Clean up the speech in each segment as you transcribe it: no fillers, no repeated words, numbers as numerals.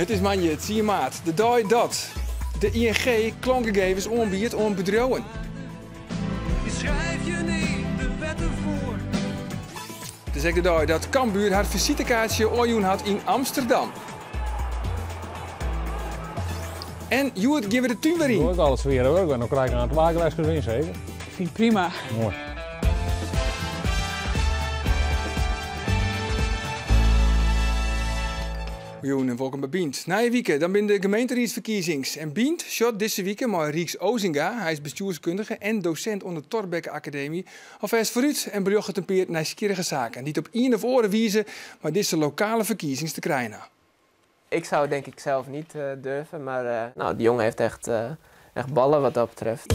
It is moandei tsien maart, de dei dat de ING klantgegevens oanbiedt oan bedriuwen. It is ek de dei dat Cambuur har fisitekaartsje ôfjûn hat yn Amsterdam. En hjoed gean we de tún wer yn. Doe ik al it swiere wurk wer. No krij ik aanst twa gleskes wyn seker. Ik fyn it prima. Moai. Jûn en wolkom by Bynt. Nije wike, dan binne de gemeenteriedsferkiezings. En Bynt sjocht dizze wike mei Rieks Osinga, hy is bestjoerskundige en dosint oan de Thorbecke Akademy, alfêst foarút en beljochtet in pear nijsgjirrige saken dy't op ien of oare wize mei dizze lokale ferkiezings te krijen ha. Ik zou het denk ik zelf niet durven, maar nou, die jongen heeft echt, echt ballen wat dat betreft.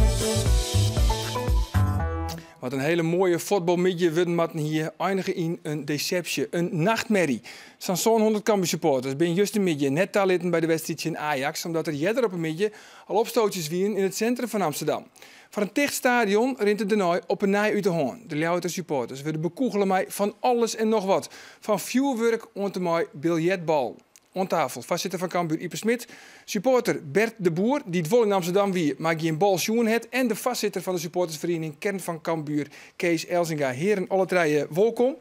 Wat in hiele moaie fuotbalmiddei wurden moatten hie, einige yn in desepsje, in nachtmerrie. Sa'n sânhûndert Cambuursupporters binne justermiddei net talitten by de wedstriid tsjin Ajax, omdat der earder op 'e middei al opstootjes wienen yn it sintrum fan Amsterdam. Foar in ticht stadion rint it dêrnei op 'e nij út de hân. De Ljouwerter supporters wurde bekûgele mei fan alles en noch wat, fan fjoerwurk oant en mei biljertballen. Oan tafel foarsitter fan Cambuur Ype Smid, supporter Bert de Boer, dy't wol yn Amsterdam wie, mar gjin bal sjoen hat, en de foarsitter fan de supportersferiening Kern van Cambuur, Kees Elzinga. Hearen, alle trije wolkom.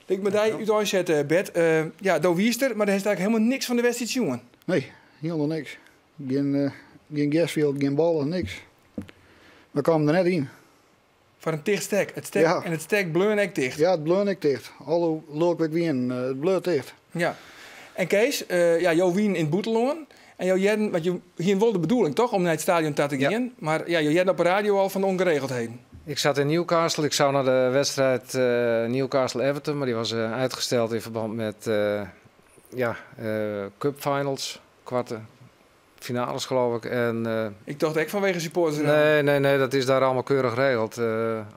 Lit ik mei dy úteinsette, Bert. Ja, do wiest der, mar do hast eigentlik helemaal niks fan de wedstriid sjoen. Nee, hielendal niks. Gjin, gjin gersfjild, gjin ballen, niks. We kamen der net yn. Foar in ticht stek. It stek Ja. En it stek bleaun ek ticht. Ja, it bleaun ek ticht. Al hoe lulk we ek wienen, it bleau ticht. Ja. En Kees, ja, jo wienen yn it bûtenlân en jo hearden, want jo hienen wol de bedoeling toch om nei it stadion ta te Ja. gean, mar ja, jo hearden op 'e radio al fan de ongeregeldheden. Ik zat in Newcastle. Ik zou naar de wedstrijd Newcastle-Everton, maar die was uitgesteld in verband met ja, Cup Finals, kwarte finales geloof ik. En, Ik tocht ek fanwege supporters. Nee, nee, nee, dat is daar allemaal keurig geregeld.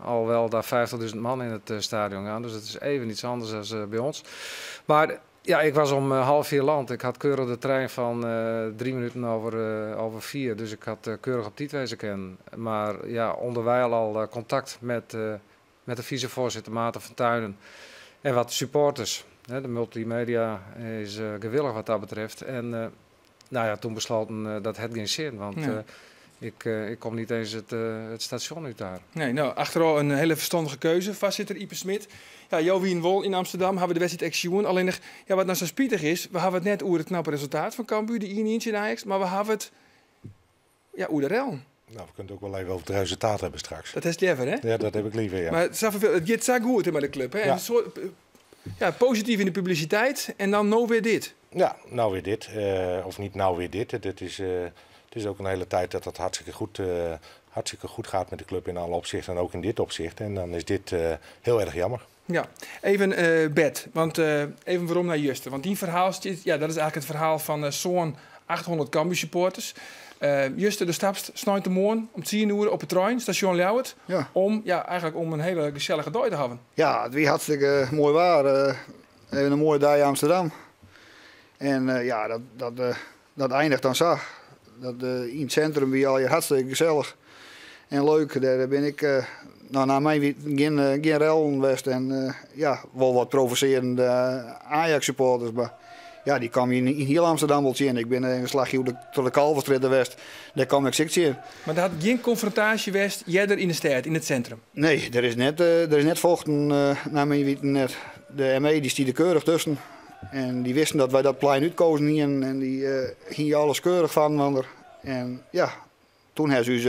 Alhoewel daar 50.000 man in het stadion gaan, dus dat is even iets anders dan bij ons. Maar ja, ik was om half vier land. Ik had keurig de trein van 3 minuten over 4, dus ik had keurig op tijd wezen kunnen. Maar ja, onderwijl al contact met de vicevoorzitter Maarten van Tuinen en wat supporters. Hè, de multimedia is gewillig wat dat betreft. En nou ja, toen besloten dat het geen zin, want ik kom niet eens het station uit daar. Nee, nou, achterôf in hiele ferstannige keuze, foarsitter Ype Smid. Ja, jo wienen wol yn Amsterdam, hawwe de wedstriid ek sjoen. Allinnich, ja, wat no sa spitich is, we hawwe it net oer it knappe resultaat fan Cambuur, de 1-1 tsjin Ajax, mar we hawwe it, ja, oer de rellen. Nou, we kunnen het ook wel even over het resultaat hebben straks. Dat hast leaver, hè? Ja, dat heb ik liever, ja. Mar it, it giet sa goed mei de klup, hè? Ja. In soart, ja, posityf yn de publisiteit en dan no wer dit. Ja, nou weer dit. Of niet nou weer dit. Het is ook een hele tijd dat dat hartstikke goed gaat met de club in alle opzichten en ook in dit opzicht. En dan is dit heel erg jammer. Ja, even Bert, want even werom nei juster. Want dy ferhaal, ja, dat is eigentlik it ferhaal fan sa'n 800 Cambuur supporters. Juster, do stapst sneintemoarn om 10 oere op 'e trein, stasjon Ljouwert, om, ja, eigentlik om in hiele gesellige dei te hawwen. Ja, it wie hartstikke moai waar. Even in moaie dei yn Amsterdam. En ja, dat einiget dan sa. Dat, yn it sintrum wie allegear hartstikke gesellich en leuk. Dêr bin ik, nou, nei myn witten gjin rellen west. En ja, wol wat provosearjende Ajax-supporters. Mar ja, dy kaam yn hiel Amsterdam wol tsjin. Ik bin even in slachje troch de Kalverstrjitte west. Dêr kaam ik ek tsjin. Mar der hat gjin konfrontaasje west earder yn de stêd, yn it sintrum? Nee, der is net fochten, nei myn witten net. De ME dy stie der keurich tusken. En dy wisten dat wy dat plein útkozen hienen. En dy hie alles keurich fan. En ja, toen ha se ús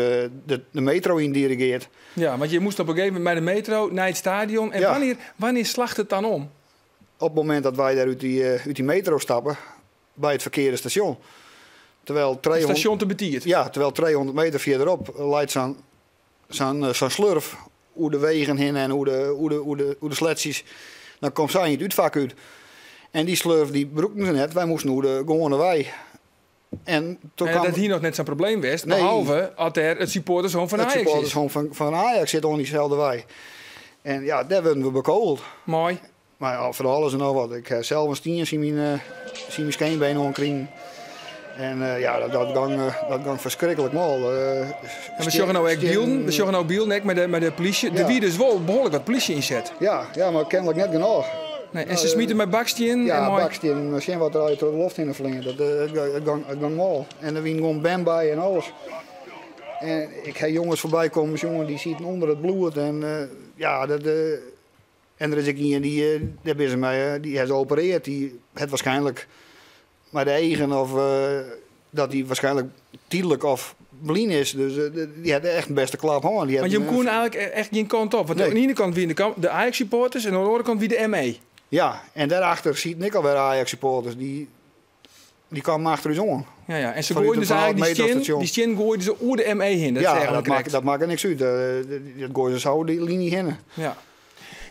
de metro yn dirigeard. Ja, want je moasten op in gegeven momint mei de metro nei it stadion. En wannear slacht it dan om? Op it momint dat wy dêr út dy metro stappe, by it ferkearde stasjon. Terwijl It stasjon te betiid? Ja, terwijl 300 meter fierderop leit sa'n slurf oer de wegen hinne en oer de sletsjes. Dan komt sy yn it útfak út. En dy slurf dy brûkten se net, wy moasten oer de gewoane wei. En toen En kwam dat hie noch net sa'n probleem west, Nee. behalve as der it supportershome fan It Ajax is. supportershome fan Ajax sit oan dyselde wei. En ja, dêr wurden we bekogeld. Moai. Mar ja, foar alles en noch wat. Ik ha sels in stien tsjin myn skeenbeen oankrigen. En ja, dat gong ferskriklik mâl. En we sjogge no ek bylden, we sjogge no bylden ek mei de polysje. Der wie dus wol behoarlik wat polysje ynset. Ja, ja, mar kenlik net genôch. Nee, en se smieten mei bakstiennen? Ja, en mei... bakstiennen. Sjen wat der allegear troch de loft hinne fleant. Dat, it gong, it gong mâl. En der wiene gewoan bern by en alles. En ik ha jonges foarby kommen sjoen, dy sieten ûnder it bloed. En ja, dat, en der is ek ien, dy, dêr binne se mei, dy ha se operearre. Dy hat waarskynlik mei de eagen of dat hy waarskynlik tydlik of blyn is. Dus dy hat echt in bêste klap hân. Dy hat Want je in, koene eigentlik echt gjin kant op. Want Nee. oan de iene kant wiene de Ajax supporters en oan de oare kant wie de ME. Ja, en daarachter sieten ek alwer Ajax supporters. Dy kamen achter ús oan. Ja. En se Vanuit gooiden het dus eigenlijk die metrostation. stien, die stien gooiden ze oer de ME heen. Dat ja, zeggen we dat krekt. maakt niks uit. Dat gooien ze zo die linie heen. Ja.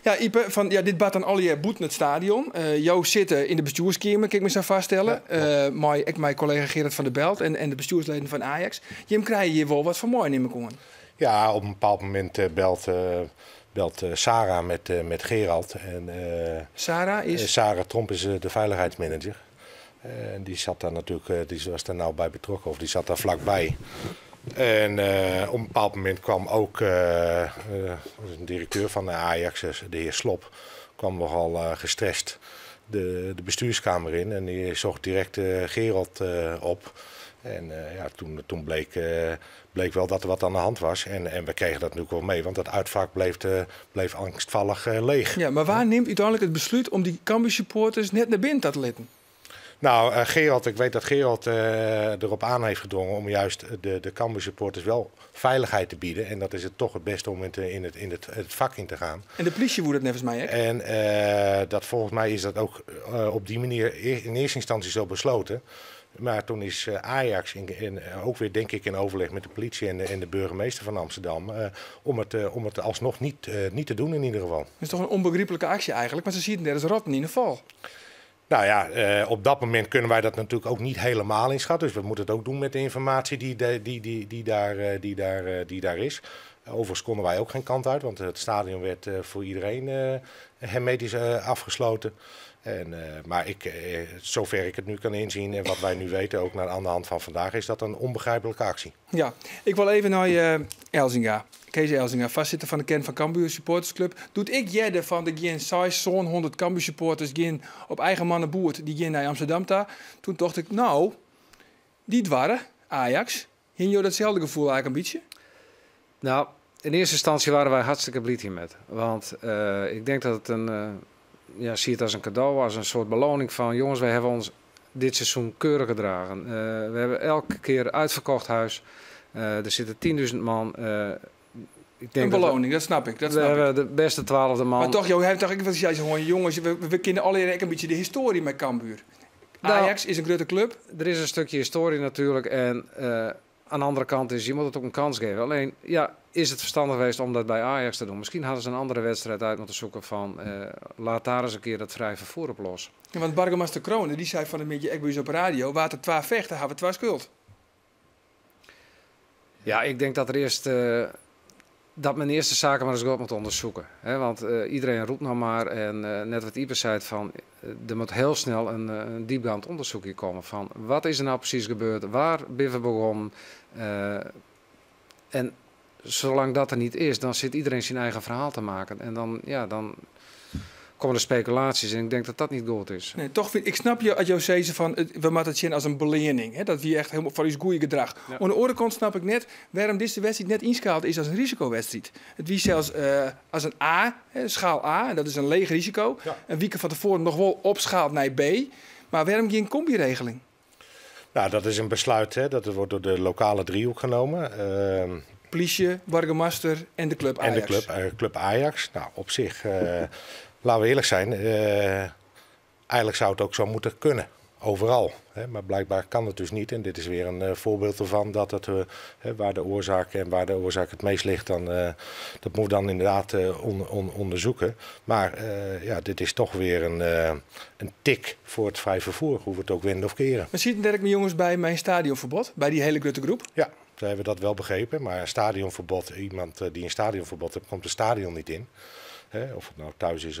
Ja, Ype, van, ja, dit bart dan allegear bûten it stadion. Jo sitte yn de bestjoerskamer, kin ik my sa foarstelle. Ja, kloppet. Mei, ek mei kollega Gerard van der Belt en de bestjoersleden fan Ajax. Jim krije hjir wol wat foar mei, nim ik oan. Ja, op een bepaald momint belt Sarah met Gerard. En Sarah is? Sarah Tromp is de veiligheidsmanager. En die zat daar natuurlijk, die was daar nou bij betrokken, of die zat daar vlakbij. En op een bepaald moment kwam ook een directeur van de Ajax, de heer Slob, kwam nogal gestrest de bestuurskamer in. En die zocht direct Gerard op. En ja, toen bleek wel dat er wat aan de hand was. En we kregen dat natuurlijk wel mee, want dat uitvak bleef angstvallig leeg. Ja, mar wa nimt úteinlik it beslút om dy Cambuur supporters net nei binnen ta te litten? Nou, Gerard, ik weet dat Gerard erop aan heeft gedrongen om juist de Cambuur supporters wel veiligheid te bieden. En dat is het toch het beste om in het vak in te gaan. En de politie woe dat neffens my, hè? En dat volgens mij is dat ook op die manier in eerste instantie zo besloten. Maar toen is Ajax ook weer, denk ik, in overleg met de politie en de burgemeester van Amsterdam om het alsnog niet te doen in ieder geval. Dat is toch in ûnbegryplike aksje eigentlik, mar se sieten dêr as rotten yn 'e fal. Nou ja, op dat moment kunnen wij dat natuurlijk ook niet helemaal inschatten. Dus we moeten het ook doen met de informatie die daar is. Overigens konden wij ook geen kant uit, want het stadion werd voor iedereen hermetisch afgesloten. Maar zover ik het nu kan inzien en wat wij nu weten, ook naar aan de hand van vandaag, is dat een onbegrijpelijke actie. Ja, ik wol even nei Elzinga. Kees Elzinga, foarsitter fan de Kern van Cambuur Supportersclub. Doe't ik hearde fan der geane 600 Cambuur supporters geane op eigen manneboet, dy geane nei Amsterdam ta. Doe tocht ik, nou, dy doarre, Ajax. Hiene jo datselde gefoel eigentlik in bytsje? Nou, in eerste instantie waren wij hartstikke blij hiermee. Want ik denk dat het een, ja, zie het als een cadeau, als een soort beloning van jongens, wij hebben ons dit seizoen keurig gedragen. We hebben elke keer uitverkocht huis. Er zitten 10.000 man. Ik denk Een dat we beloning, dat snap ik. Dat we snap ik. hebben de beste 12e man. Mar toch, joh, hij toch, ik was jij gewoon, jongens, we kennen alle een bytsje de histoarje mei Cambuur. Nou, Ajax is in grutte klup. Er is een stukje historie natuurlijk. En aan de andere kant is, je moet het ook een kans geven. Alleen, ja, is het verstandig geweest om dat bij Ajax te doen? Misschien hadden ze een andere wedstrijd uit moeten zoeken van, laat daar eens een keer dat vrij vervoer op los. Ja, want boargemaster Crone, dy sei fan 'e middei ek by ús op radio, wa't der twa fechte, hawwe twa skuld. Ja, ik denk dat er eerst, dat men eerst de zaken maar eens goed moet onderzoeken. Hè? Want iedereen roept nou maar en net wat Ype zei van, er moet heel snel een diepgaand onderzoek hier komen van wat is er nou precies gebeurd, waar ben we begonnen. En zolang dat er niet is, dan zit iedereen zijn eigen verhaal te maken. En dan, ja, dan komen er speculaties en ik denk dat dat niet goed is. Nee, toch vind ik snap je als jou zei van we moeten het zien als een belening. Hè, dat we echt helemaal voor ons goede gedrag. Oan de oare kant snap ik net wêrom't dizze wedstriid net ynskaald is as in risikowedstriid. It wie sels as in A, hè, schaal A, en dat is in leech risiko. In wike fan tefoaren noch wol opskaald nei B. Mar wêrom gjin combi-regeling? Nou, dat is een besluit, hè, dat wordt door de lokale driehoek genomen. Polysje, boargemaster en de club En de Ajax. club Ajax. Nou, op zich, laten we eerlijk zijn, eigenlijk zou het ook zo moeten kunnen. Overal. Hè? Maar blijkbaar kan het dus niet. En dit is weer een voorbeeld ervan dat het, hè, waar de oorzaak en waar de oorzaak het meest ligt, dan, dat moet dan inderdaad onderzoeken. Maar ja, dit is toch weer een tik voor het vrij vervoer, hoe we het ook wenden of keren. Mar sitte der ek jonges by mei in stadionferbod, by dy hiele grutte groep? Ja, daar hebben we dat wel begrepen. Maar een stadionverbod, iemand die een stadionverbod heeft, komt het stadion niet in. Hè, of het nou thuis is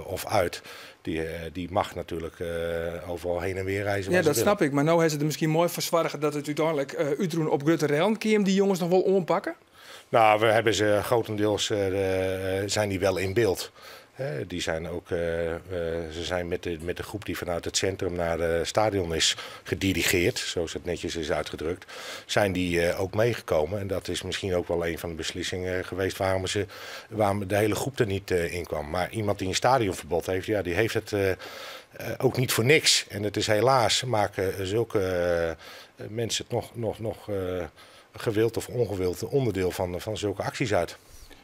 of uit. Die mag natuurlijk overal heen en weer reizen. Ja, waar ze dat snap ik. Mar no hawwe se der miskien moai foar soarge dat it úteinlik útrûn op grutte rellen. Kinne jim dy jonges noch wol oanpakke? Nou, we hebben ze grotendeels zijn die wel in beeld. Die zijn ook, ze zijn met de, met de groep die vanuit het centrum naar het stadion is gedirigeerd, zoals het netjes is uitgedrukt, zijn die ook meegekomen. En dat is misschien ook wel een van de beslissingen geweest waarom, ze, waarom de hele groep er niet in kwam. Maar iemand die een stadionverbod heeft, ja, die heeft het ook niet voor niks. En het is helaas, maken zulke mensen het nog, nog, nog gewild of ongewild onderdeel van, van zulke acties uit.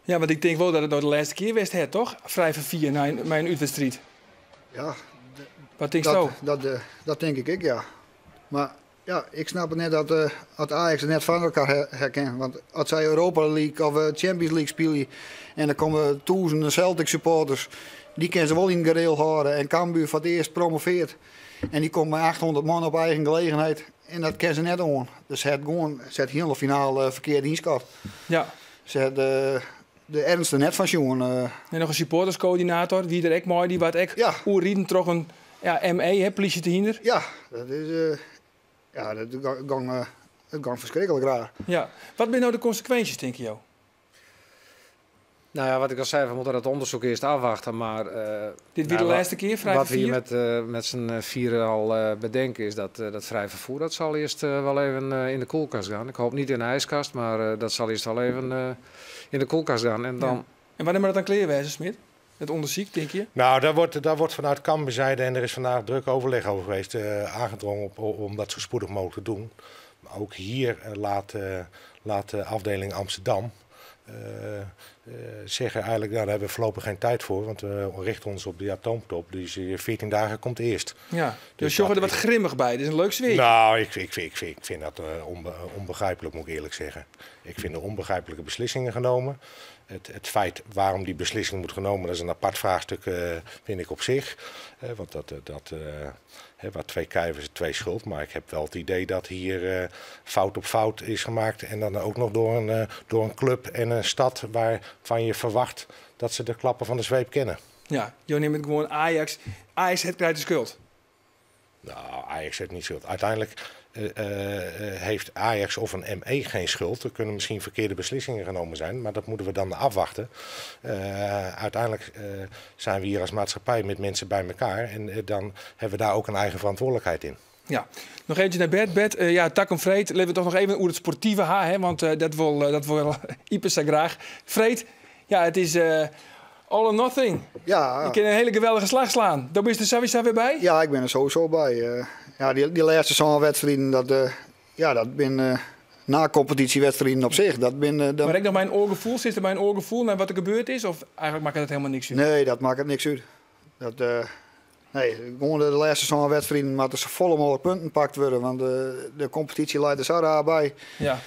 Ja, want ik denk wel dat het nou de laatste keer was, hè, toch? Vrij van vier naar mijn uitwedstrijd. Ja. Wat denk je dat, dat, dat denk ik ook, ja. Maar ja, ik snap het net dat, dat Ajax het net van elkaar herkent. Want als zij Europa League of Champions League spelen en er komen duizenden Celtic supporters, die kunnen ze wel in het gareel houden. En Cambuur voor het eerst promoveert. En die komt met 800 man op eigen gelegenheid. En dat kennen ze net aan. Dus het gewoon, zet heel de finale verkeerd inschat. Ja. Ze het, de ernst er net van jongen. En nog een supporterscoördinator, wie er ook mooi, die wat ik ja. Oerrieden toch een ja, ME, hè, politie te hinder. Ja, dat is, ja, dat gang, het gang verschrikkelijk raar. Ja. Wat zijn nou de consequenties, denk je jou? Nou ja, wat ik al zei, we moeten dat onderzoek eerst afwachten. Maar, Dit weer nou, de laatste keer, vrij Wat we hier vervoer? met, met z'n vieren al bedenken is dat dat vrij vervoer, dat zal eerst wel even in de koelkast gaan. Ik hoop niet in de ijskast, maar dat zal eerst wel even in de koelkast gaan. En dan... Ja. En wanneer moet dat dan kleerwijzen, Smit? Het onderzoek, denk je? Nou, daar wordt vanuit Cambuurzijde, en er is vandaag druk overleg over geweest, aangedrongen op, om dat zo spoedig mogelijk te doen. Maar ook hier laat de afdeling Amsterdam zeggen eigenlijk, nou, daar hebben we voorlopig geen tijd voor, want we richten ons op de atoomtop. Dus 14 dagen komt eerst. Ja, dus, Dus je dat er wat grimmig bij. Het is een leuk sfeer. Nou, ik vind dat onbegrijpelijk, moet ik eerlijk zeggen. Ik vind er onbegrijpelijke beslissingen genomen. Het feit waarom die beslissing moet genomen, dat is een apart vraagstuk, vind ik op zich. Want dat, waar twee kijvers, twee schuld. Maar ik heb wel het idee dat hier fout op fout is gemaakt. En dan ook nog door een club en een stad waarvan je verwacht dat ze de klappen van de zweep kennen. Ja, je neemt het gewoon Ajax. Ajax het krijgt de schuld. Nou, Ajax heeft niet schuld. Uiteindelijk heeft Ajax of een ME geen schuld. Er kunnen misschien verkeerde beslissingen genomen zijn, maar dat moeten we dan afwachten. Uiteindelijk zijn we hier als maatschappij met mensen bij elkaar en dan hebben we daar ook een eigen verantwoordelijkheid in. Ja, nog eentje naar Bert. Bert, ja, tak om Freed. Laten we toch nog even over het sportieve ha, hè, want dat wil Ieper zo graag. Freed, ja, het is all or nothing. Ja. Je kan een hele geweldige slag slaan. Daar ben je er sowieso weer bij? Ja, ik ben er sowieso bij. Ja, die laatste zo'n wedstrijden, dat, ja, dat ben na competitiewedstrijden op zich. Dat ben, dat... Maar ik nog mijn oorgevoel, zit er mijn oorgevoel naar wat er gebeurd is? Of eigenlijk maakt het helemaal niks uit? Nee, dat maakt het niks uit. Dat, nee, gewoon de laatste zo'n wedstrijden, maar er zo volle mogelijk punten pakt worden, want de competitie leidt er zo raar bij. Ja.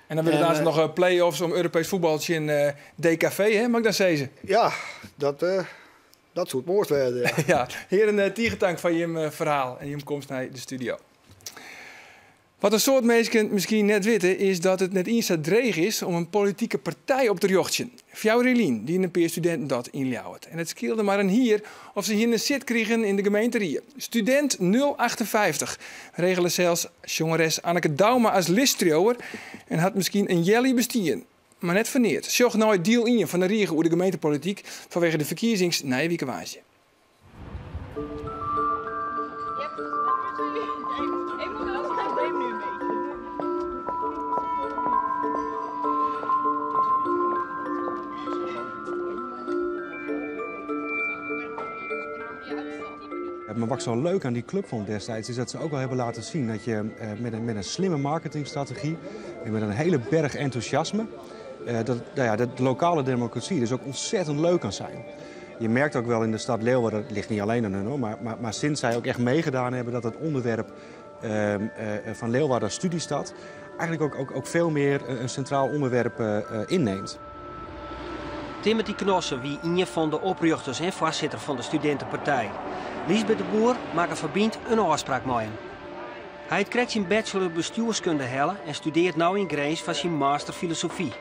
En dan willen daar ze nog play-offs om Europees voetbaltje in DKV, hè? Mag ik dat zeggen? Ja, dat soort moord werden. Ja. Ja, heren, tiegetank van Jim verhaal en Jim komst naar de studio. Wat een soort mensen misschien net weten, is dat het net eens zo dreig is om een politieke partij op te jochtjen. Fjourilien, die in een paar studenten dat in Ljouwert. En het scheelde maar een hier of ze hier een zit kregen in de gemeenterie. Student 058 regelen zelfs jongeres Anneke Douma als listrouwer en had misschien een jelly bestien. Maar net verneerd. Zocht nou het deal in van de Riege over de gemeentepolitiek vanwege de verkiezings Nijwiekenwaasje. Maar wat ik zo leuk aan die club vond destijds is dat ze ook wel hebben laten zien dat je met een slimme marketingstrategie en met een hele berg enthousiasme, dat, nou ja, dat de lokale democratie dus ook ontzettend leuk kan zijn. Je merkt ook wel in de stad Leeuwarden, dat ligt niet alleen aan hun hoor, maar sinds zij ook echt meegedaan hebben dat het onderwerp van Leeuwarden als studiestad eigenlijk ook veel meer een centraal onderwerp inneemt. Timothy Knossen, wie een van de oprichters en voorzitter van de studentenpartij. Liesbeth de Boer maakt verbindt een afspraak met hem. Hij krijgt zijn bachelor bestuurskunde hellen en studeert nu in Grins van zijn master filosofie.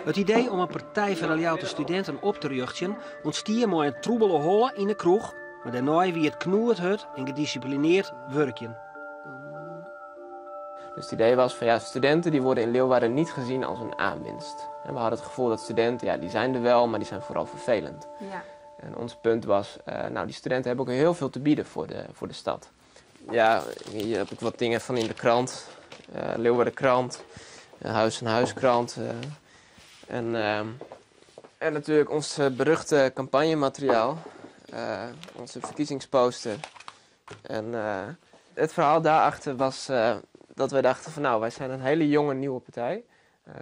Het idee om een partij van de studenten op te richten ontstier met een troebele holle in de kroeg, maar daarna wie het knoert het en gedisciplineerd werkje. Dus het idee was van ja, studenten die worden in Leeuwarden niet gezien als een aanwinst. En we hadden het gevoel dat studenten, ja, die zijn er wel, maar die zijn vooral vervelend. Ja. En ons punt was, nou die studenten hebben ook heel veel te bieden voor de stad. Ja, hier heb ik wat dingen van in de krant. Leeuwardenkrant, Huis en Huiskrant. En natuurlijk ons beruchte campagnemateriaal. Onze verkiezingsposter. En het verhaal daarachter was dat wij dachten van nou, wij zijn een hele jonge nieuwe partij.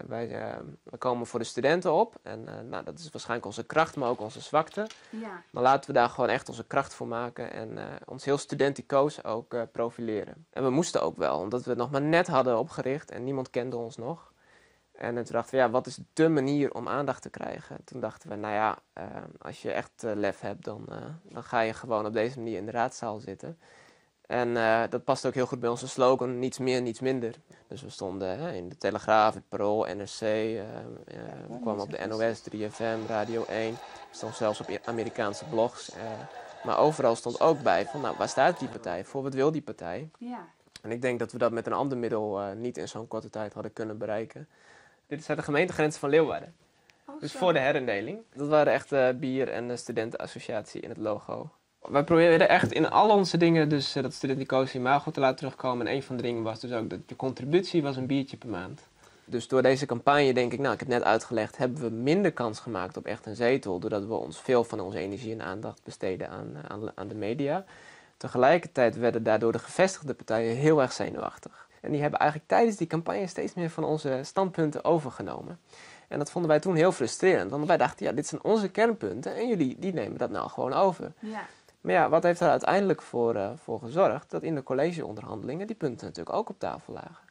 Wij komen voor de studenten op en dat is waarschijnlijk onze kracht, maar ook onze zwakte. Ja. Maar laten we daar gewoon echt onze kracht voor maken en ons heel studenticoos ook profileren. En we moesten ook wel, omdat we het nog maar net hadden opgericht en niemand kende ons nog. En toen dachten we, ja, wat is dé manier om aandacht te krijgen? Toen dachten we, als je echt lef hebt, dan ga je gewoon op deze manier in de raadzaal zitten. En dat past ook heel goed bij onze slogan, niets meer, niets minder. Dus we stonden, hè, in de Telegraaf, het Parool, NRC, we kwamen op de NOS, 3FM, Radio 1. We stonden zelfs op Amerikaanse blogs. Maar overal stond ook bij van, waar staat die partij voor? Wat wil die partij? Ja. En ik denk dat we dat met een ander middel niet in zo'n korte tijd hadden kunnen bereiken. Dit zijn de gemeentegrenzen van Leeuwarden. Oh, Dus zo. voor de herindeling. Dat waren echt bier- en de studentenassociatie in het logo. Wij probeerden echt in al onze dingen dus dat studenticoze imago te laten terugkomen. En een van de dingen was dus ook dat je contributie was een biertje per maand. Dus door deze campagne denk ik, ik heb net uitgelegd, hebben we minder kans gemaakt op echt een zetel. Doordat we ons veel van onze energie en aandacht besteden aan de media. Tegelijkertijd werden daardoor de gevestigde partijen heel erg zenuwachtig. En die hebben eigenlijk tijdens die campagne steeds meer van onze standpunten overgenomen. En dat vonden wij toen heel frustrerend, want wij dachten, ja, dit zijn onze kernpunten en jullie die nemen dat nou gewoon over. Ja. Maar wat heeft daar uiteindelijk voor gezorgd? Dat in de collegeonderhandelingen die punten natuurlijk ook op tafel lagen.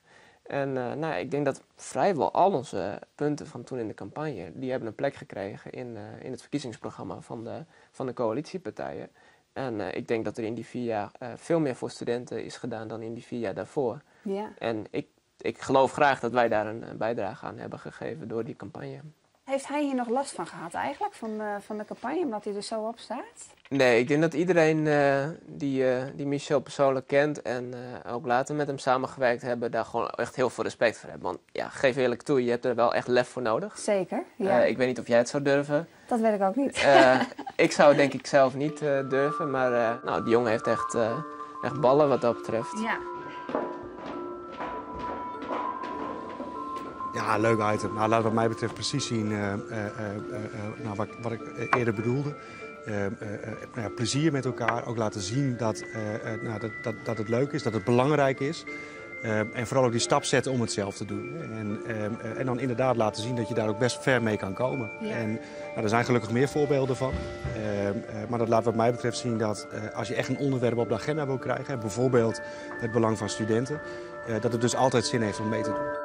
En ik denk dat vrijwel al onze punten van toen in de campagne, die hebben een plek gekregen in het verkiezingsprogramma van de coalitiepartijen. En ik denk dat er in die 4 jaar veel meer voor studenten is gedaan dan in die 4 jaar daarvoor. Ja. En ik geloof graag dat wij daar een bijdrage aan hebben gegeven door die campagne. Heeft hij hier nog last van gehad eigenlijk, van de campagne, omdat hij er zo op staat? Nee, ik denk dat iedereen die Michel persoonlijk kent en ook later met hem samengewerkt hebben, daar gewoon echt heel veel respect voor hebben. Want geef eerlijk toe, je hebt er wel echt lef voor nodig. Zeker, ja. Ik weet niet of jij het zou durven. Dat weet ik ook niet. Ik zou het denk ik zelf niet durven, maar die jongen heeft echt ballen wat dat betreft. Ja. Ja, leuk item. Laat wat mij betreft precies zien wat ik eerder bedoelde. Plezier met elkaar, ook laten zien dat het leuk is, dat het belangrijk is. En vooral ook die stap zetten om het zelf te doen. En dan inderdaad laten zien dat je daar ook best ver mee kan komen. Ja. Er zijn gelukkig meer voorbeelden van. Maar dat laat wat mij betreft zien dat als je echt een onderwerp op de agenda wil krijgen, hè, bijvoorbeeld het belang van studenten, dat het dus altijd zin heeft om mee te doen.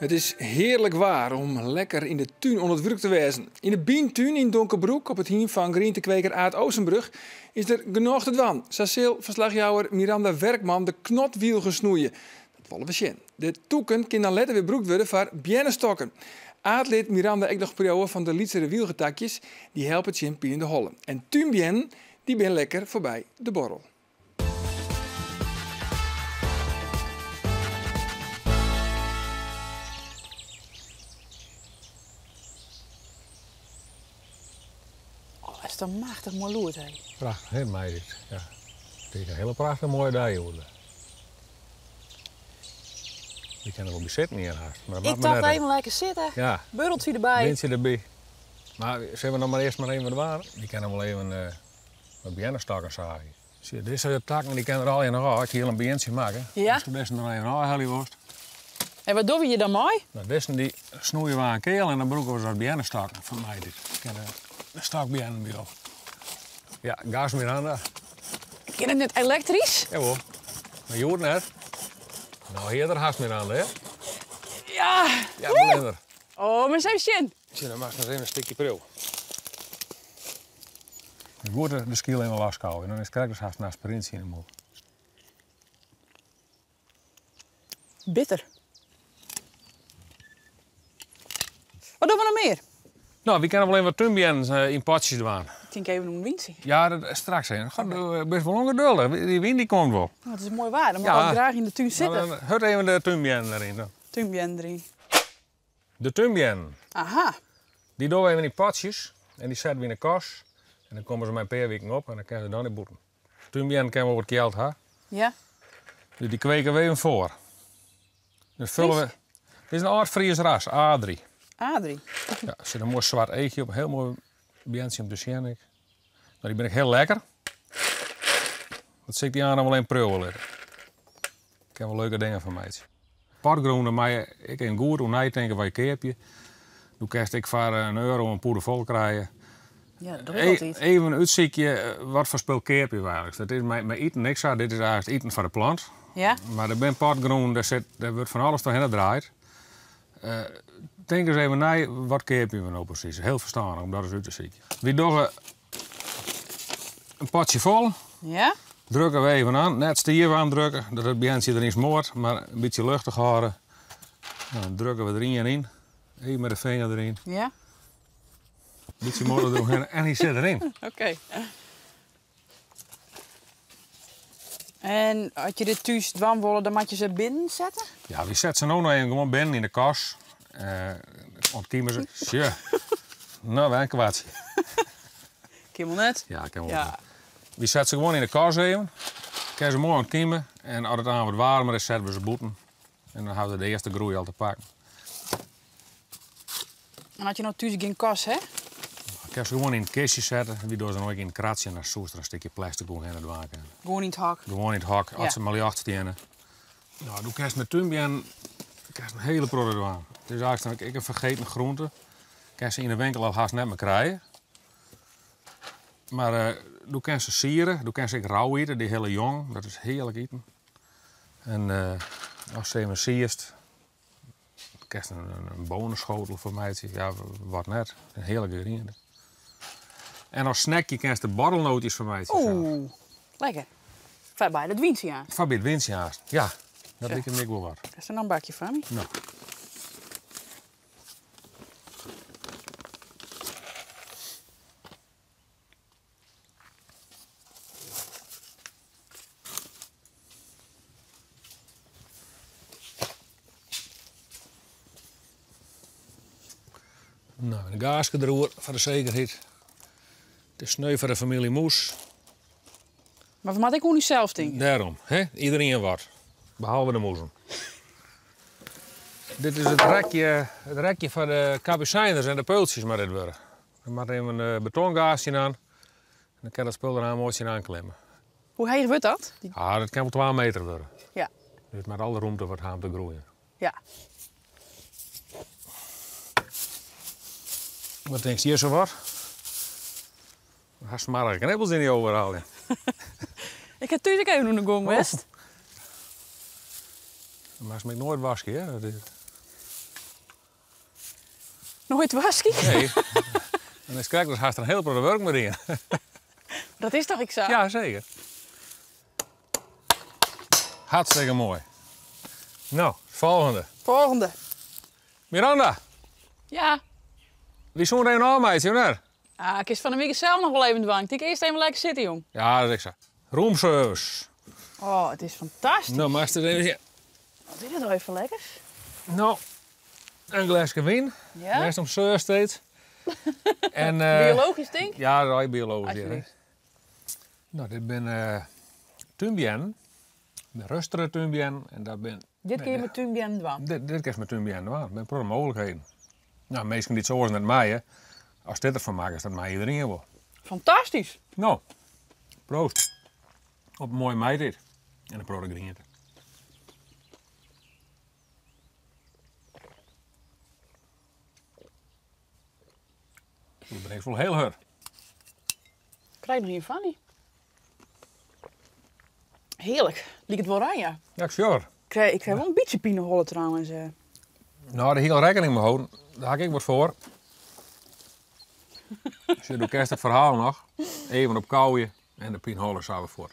Het is heerlijk waar om lekker in de tuin onder het werk te wezen. In de Bientuin in Donkerbroek, op het hiem van groentekweker Aad Oostenbrug, is er genoeg te doen. Saceel verslagjouwer Miranda Werkman de knotwiel gesnoeien. Dat willen we zien. De toeken kunnen dan letter weer broekt worden voor biennenstokken. Aad leert Miranda ook nog periode van de lietsere wielgetakjes, die helpen het in de hollen. En tuinbien, die ben lekker voorbij de borrel. Is dat machtig mooi loert, hè? Prachtig, hè, meid? Ja. Het is een hele prachtige mooie dag, hoor. Je kan er wel bij zitten hier haast. Maar dat Ik maakt me dacht net even lekker zitten. Ja. Burreltje erbij. Windje erbij. Maar zullen we nog maar eerst maar even wat waren? Die kan hem wel even wat biennenstakken zagen. Zie je, dit soort takken die kan er al in nog af. Ik hier een bientje maken. Ja. Dus toen best nog even afhalen worst. En wat doen we hier dan mooi? Nou, deze die snoeien we aan keel en dan broeken we zo'n biennenstakken van mij. Dit. Ik kan een stak bienen bij op. Ja, gas Miranda. Ken het net elektrisch? Jawel. Maar je hoort net. Nou, hier er haast Miranda, hè? Ja. Ja, blender. Oh, maar zo zin. Zie, dan mag nog even een stukje pril. Ik moet de schiel even loshouden en dan is het dus haast een aspirintje in de mond. Bitter. Wat doen we nog meer? Nou, we kunnen wel even wat tuinbienen in potjes doen. Tink even oan wyntsje. Ja, dat, straks even. God, do bist wol ûngeduldich. Dy wyn dy komt wol. Oh, it is moai waar, dan moat ik graach yn de tún sitte. Dan hurd even de túnbeannen deryn. Dan. Túnbeannen deryn. De túnbeannen. Aha. Dy dogge we even yn potsjes en dy sette we yn de kas. En dan komme se mei in pear wiken op en dan kinne se dan nei bûten. Túnbeannen kinne wol wat kjeld ha. Ja. Dus dy kweke we even foar. Dus fulle we. Dit is in âld Fries ras, Adrie. Adrie. Ja, der sit in moai swart eachje op, in hiel moai beantsje om te sjen ek. No, dy binne ek hiel lekker. Dat sil ik dy aanst wol even priuwe litte. Ik kin wol leuke dingen fan meitsje. Potgrûn, dêr moatte je ek even goed oer neitinke wat je keapje. Do kinst ek foar in euro in pûde fol krije. Ja, dat doch ik altyd. Even útsykje wat foar spul keapje we eigentlik. Dat is mei iten ek sa. Dit is eigentlik iten foar de plant. Ja. Mar der binne potgrûn, dêr sit, dêr wurdt fan alles trochhinne draaid. Tink ris even nei, wat keapje we no presys? Hiel ferstannich om dat ris út te sykjen. Wy dogge in potsje fol. Ja. Drukke we even oan. Net stiif aandrukke, dat it beantsje deryn smoart, mar in bytsje luchtich hâlde. Dan drukke we der ien yn. Even mei de finger deryn. Ja. Bytsje modder deromhinne en hy sit deryn. Oké. En as je dit thús dwaan wolle, dan moat je se binnen sette? Ja, wy sette se no noch even gewoan binnen yn de kas. Uh, Ontkiemen se. Sjoch. No, wer in kwartsje. Kin wol net? Ja, kin wol. Ja. Wy sette se gewoan yn de kas even. Kinne se moai ûntkime. En as it aanst wat waarmer is, sette we se bûten. En dan hawwe se de earste groei al te pakken. En as je no thús gjin kas ha? Kinst se gewoan yn it kistje sette. Wy dogge se no ek yn it kratsje en dan soest der in stikje plastic oerhinne dwaan kinne. Gewoan yn it hok? Gewoan yn it hok, as se mar ljocht steane. No, do kinst mei túnbeannen kinst in hiele protte dwaan. It is eigentlik ek in fergeten groente. Kinst se yn de winkel al hast net mear krije. Mar uh, do kinst se siere, do kinst se ek rau ite, dy hiele jong. Dat is hearlik iten. En uh, as se even sierst, Kinst in boaneschotel fan meitsje, ja, wat net. In hearlike griente. En as snackje kinst der borrelnootjes fan meitsje. Oeh, lekker. Foar by it wyntsje aanst. Foar by it wyntsje aanst, ja. Dat liket my ek wol wat. Is der noch in bakje foar my? No. No, in gaaske deroer foar de sekerheid. It is sneu foar de famylje Moes. Mar we moatte ek oan ússels tinke. Dêrom, hè? Iderien wat. Behalve de moezen. Dit is it rekje, it rekje foar de kapucijners en de peultsjes moat dit wurde. Der moat even in betongaasje oan. En dan kin dat spul der moai tsjinoan klimme. Hoe heech wurdt dat? Ah, dat kin wol 2 meter wurde. Ja. Dus moat alle rûmte wat ha om te groeien. Ja. Wat tinkst hjir sa wat? Hast smoarge knibbels yn dy overal. Ja. Ik ha thús ek even oan de gong west. Oh. Dan moatst my noait waskje, hè? Dat is... Noait waskje? Nee. En dan krekt hast in hiel protte wurk mei dien. Dat is toch ek sa? Ja, seker. Hartstikke moai. No, folgjende. Folgjende. Miranda. Ja. Wy soene even ôfmeitsje, of net? Ah, kinst fan 'e wike sels noch wol even dwaan. Ik tink earst even lekker sitte, jong. Ja, dat is ek sa. Roomservice. Oh, it is fantastysk. No, moatst it even sjen. Wat is dit allegear foar lekkers? No, in gleske wyn. Ja. Wêr'tst om seurst. En, Biologysk, tink? Ja, dat is biologysk. Alsjeblieft. No, dit binne túnbeannen. De rustere túnbeannen. En dat bin, Dit kin je mei túnbeannen dwaan? Dit kinst mei túnbeannen dwaan. Der binne in protte mooglikheden. No, minsken dy't soas net meie, ast dit derfan makkest, dat mei iderien wol. Fantastysk! No, proost. Op in moaie maitiid en in protte griente. Do drinkst wol hiel hurd. Krij noch ien fan dy. Hearlik. Liket wol oranje. Ja, ik sjoch. Ik krij wol in bytsje pineholle trouwens. No, dêr hie ik al rekkening mei holden. Dêr ha ik ek wat foar. Sjoch, do kenst it ferhaal noch. Even op kauwe en de pineholle sa wer fuort.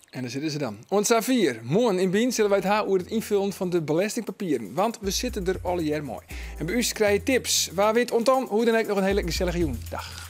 En dêr sitte se dan. Oant safier. Moarn yn Bynt sille wy it ha oer it ynfullen fan de belestingpapieren. Want we sitte der allegear mei. En by ús krije je tips. Wa wit oant dan, hoe dan ek noch in hiele gesellige jûn. Dag.